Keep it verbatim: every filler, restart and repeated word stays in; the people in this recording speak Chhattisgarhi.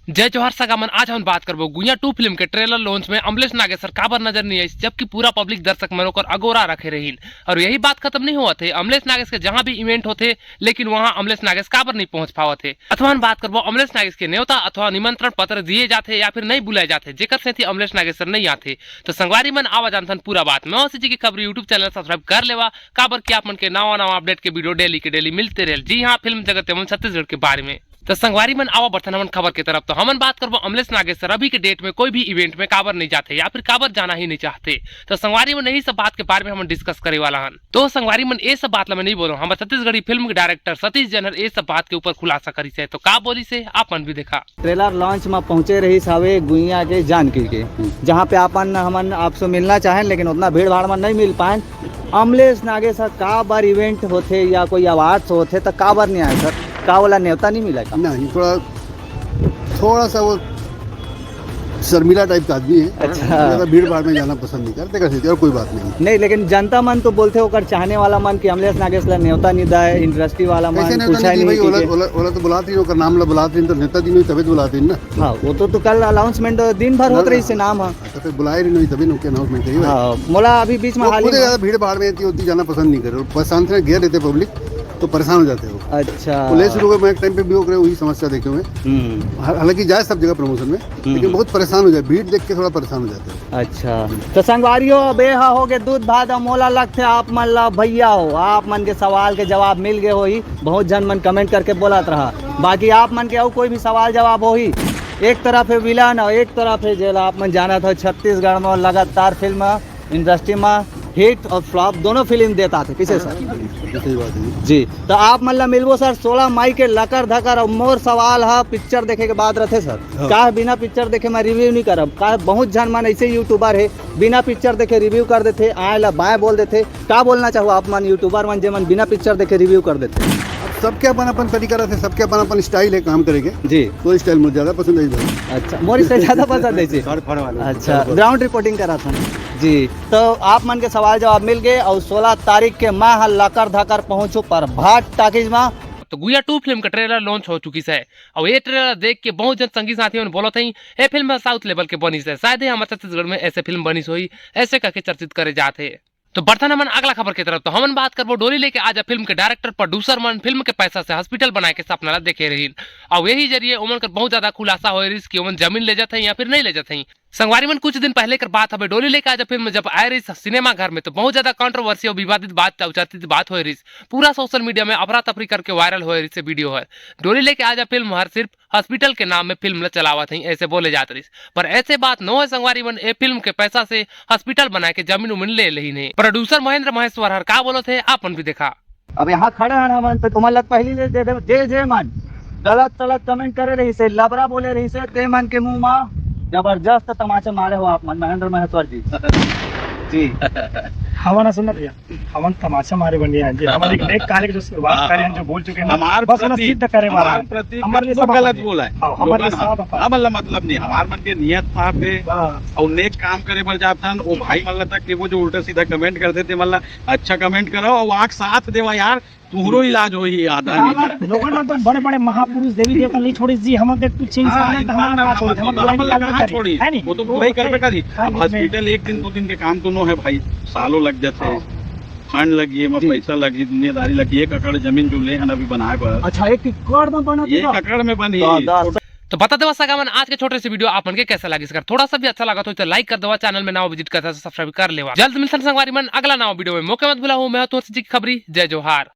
जय जोहार सगा मन, आज हमन बात करबो गुइया टू फिल्म के ट्रेलर लॉन्च में अमलेश नागेश सर काबर नजर नहीं आइस, जबकि पूरा पब्लिक दर्शक मन ओकर अगोरा रखे रहिन। और यही बात खत्म नहीं होवत हे, अमलेश नागेश के जहां भी इवेंट होथे, लेकिन वहां अमलेश नागेश काबर नहीं पहुंच पावत हे। अथवा हम बात करबो अमलेश नागेश के नेवता अथवा निमंत्रण पत्र दिए जाथे या फिर नहीं बुलाए जाथे, जेकर सेती अमलेश नागेश सर नहीं आथे। तो संगवारी मन, आवा जानथन पूरा बात। मैं ओसी जी के खबरी YouTube चैनल सब्सक्राइब कर लेवा, काबर कि आप मन के नवा नवा अपडेट के वीडियो डेली के डेली मिलते रहे। जी हाँ, फिल्म जगत एवं छत्तीसगढ़ के बारे में। तो संगवारी मन, आवा बढ़थन हमन खबर के तरफ। तो हमन बात करबो अमलेश नागेश सर अभी के डेट में कोई भी इवेंट में काबर नहीं जाथे या फिर काबर जाना ही नहीं चाहते। तो संगवारी मन, यही सब बात के बारे में हमन डिस्कस करे वाला हन। तो संगवारी मन, ये सब बात ला मैं नहीं बोलूं, हमर छत्तीसगढ़ी फिल्म के डायरेक्टर सतीश जैन हर ये सब बात के ऊपर खुलासा करिस हे। तो का बोलिस हे, आप मन भी देखा। ट्रेलर लॉन्च में पहुंचे रहिस हवे गुइया के जानकी के, जहां पे आपन हमन आपसे मिलना चाहें, लेकिन उतना भीड़ भाड़ में नहीं मिल पाए। अमलेश नागेश सर, का बार इवेंट होथे या कोई अवार्ड्स होथे, तो का बार नहीं आए सर? का वाला नेवता नहीं मिला का? नहीं, थोड़ा, थोड़ा सा वो शर्मिला टाइप का आदमी है। अच्छा। ज्यादा भीड़ भाड़ में जाना पसंद नहीं करते, कर सकते, और कोई बात नहीं। नहीं, लेकिन जनता मन तो बोलथे, ओकर चाहने वाला मन, कि अमलेश नागेश ला नेवता नहीं दाए, इंडस्ट्री वाला मन कैसे नेवता पूछा नहीं नहीं भाई? कि ओला, के ओला, ओला तो बुलात रही, ओकर नाम ला बुलात रही, तो नेता जी नहीं, तभी तो बुलात रही ना। हाँ, वो तो, तो कल अनाउंसमेंट दिन भर ना, होत ना। रही से नाम, हाँ। अच्छा, फिर बुलाए रही नहीं, तभी उनके अनाउंसमेंट कही भाई। हाँ, मोला अभी बीच में वो हाल ही खुद में ज्यादा भीड़ भाड़ में इतनी होती, जाना पसंद नहीं करे, बस शांत से घेर लेते पब्लिक, तो परेशान हो जाते हो। अच्छा। वो ले शुरू हुए, मैं एक टाइम पे भी हो करे, वही समस्या देखे हुए। हम्म। हा-, हालांकि जाए सब जगह प्रमोशन में, लेकिन हम्म। बहुत परेशान हो जाए, भीड़ देख के थोड़ा परेशान हो जाते हैं। अच्छा, तो संगवारियों, अब ये हा हो गए दूध भात, अब मोला लगथे आप मन ला भैया हो, आप मन के सवाल के जवाब मिल गए होही। बहुत झन मन कमेंट करके बोलत रहा, बाकी आप मन के अउ कोई भी सवाल जवाब होही। एक तरफ है विलन और एक तरफ है जेला आप मन जानत हो, छत्तीसगढ़ में लगातार फिल्म इंडस्ट्री में हिट और फ्लॉप दोनों फिल्म देता थे, कैसे सर? सही बात है। जी, तो आप मन ला मिलबो सर सोलह मई के लकर धकर। और मोर सवाल है, पिक्चर देखे के बाद रथे सर, हाँ। का बिना पिक्चर देखे मैं रिव्यू नहीं करब? का बहुत झन मन ऐसे यूट्यूबर है, बिना पिक्चर देखे रिव्यू कर देथे, आए ला बाय बोल देथे। का बोलना चाहो आप मन यूट्यूबर मन, जे मन बिना पिक्चर देखे रिव्यू कर देथे? अब सबके अपन अपन तरीका रहथे, सबके अपन अपन स्टाइल है काम करे के। जी। तो स्टाइल मुझे ज्यादा पसंद है इधर। अच्छा, मोर स्टाइल ज्यादा पसंद है जी। सर फड़ वाले। अच्छा, ग्राउंड रिपोर्टिंग करा था। जी, तो आप मन के सवाल जवाब मिल गए और सोलह तारीख के मैं ह लकर धकर पहुंचू प्रभात टॉकीज में। तो गुइया टू फिल्म का ट्रेलर लॉन्च हो चुकी है और ये ट्रेलर देख के बहुत जन संगी साथी मन बोलत हई, ये फिल्म साउथ लेवल के बनिस है, शायद ही हमारे छत्तीसगढ़ में ऐसे फिल्म बनिस होही, ऐसे करके चर्चित करे जात है। तो बढ़थन हमन अगला खबर के तरफ। तो हमन बात करबो डोली लेके आजा फिल्म के डायरेक्टर प्रोड्यूसर मन फिल्म के पैसा से हॉस्पिटल बनाए के सपना ला देखे रहिन। अउ यही जरिए ओमन कर बहुत ज्यादा खुलासा होए रहिस कि ओमन जमीन ले जात हैं या फिर नहीं ले जात हैं। संगवारी मन, कुछ दिन पहले कर बात हवे, डोली लेके आजा फिल्म जब आए रहिस सिनेमा घर में, तो बहुत ज्यादा कंट्रोवर्सी और विवादित बात और चर्चित बात होए रहिस। पूरा सोशल मीडिया में अफरा तफरी करके वायरल होए रहिस ये वीडियो है। डोली लेके आजा फिल्म हर सिर्फ हॉस्पिटल के नाम में फिल्म ल चलावत हई, ऐसे बोले जात रहिस। पर ऐसे बात नो है संगवारी मन, ए फिल्म के पैसा से हॉस्पिटल बनाए के जमीन उमीन ले लेही नहीं। प्रोड्यूसर महेंद्र महेश्वर हर का बोलत है, आपन भी देखा। अब यहाँ खड़े हन हमन, तो तुमन लग पहली ले दे दे, जे जे मन गलत सलत कमेंट करे रही से, लबरा बोले रही से, ते मन के मुंह मा जबरदस्त तमाचा मारे हो आप मन, महेंद्र महेश्वर जी। जी। हवा ना सुनना भैया। हमन तमाचा मारे बन गए हैं जी। हमन एक नेक कार्य की जो शुरुआत हाँ। करे हैं, जो बोल चुके हैं, हमार बस उन्हें प्रति, सिद्ध करे वाला हमार है। प्रति हमारे लिए बिल्कुल सब गलत है। बोला है। हाँ, हमारे लिए लोगन सब है। हमार मतलब नहीं, हमार मन के नियत साफ है हाँ। और नेक काम करे बर जात हन। वो भाई मन ला तक के वो जो उल्टा सीधा कमेंट कर देते, मतलब अच्छा कमेंट करो और आग साथ देवा यार, तुहरो इलाज होही आधा नहीं। लोगन मन तो बड़े-बड़े महापुरुष देवी देवता नहीं छोड़े जी, हमन के कुछ हाँ, इंसान है तो इंसान हमारा ना, का छोड़े, मतलब, हमारा हमन ला कहाँ कहाँ करे? छोड़ी? है नहीं? वो तो वही करबे करी। हाँ, अब इसमें हॉस्पिटल एक दिन दो दिन के काम तो नो है भाई, सालों लग जाते हैं। हाँ। फंड लगी, एमा जी। पैसा लगी, दुनियादारी लगी, एक एकड़ जमीन जो ले हन अभी बनाए बर। अच्छा, एक एकड़ में बना एक पूरा? एकड़ में बनी। तो दस तो बता देवा सगा मन, आज के छोटे से वीडियो आप मन के कैसा लगिस? अगर थोड़ा सा भी अच्छा लगा तो लाइक कर देवा, चैनल में नवा विजिट करता तो सब्सक्राइब कर लेवा। जल्द मिलथन संगवारी मन अगला नवा वीडियो में। मौके मत भुलाओ, मैं हूं तुलसी जी की खबरी। जय जोहार।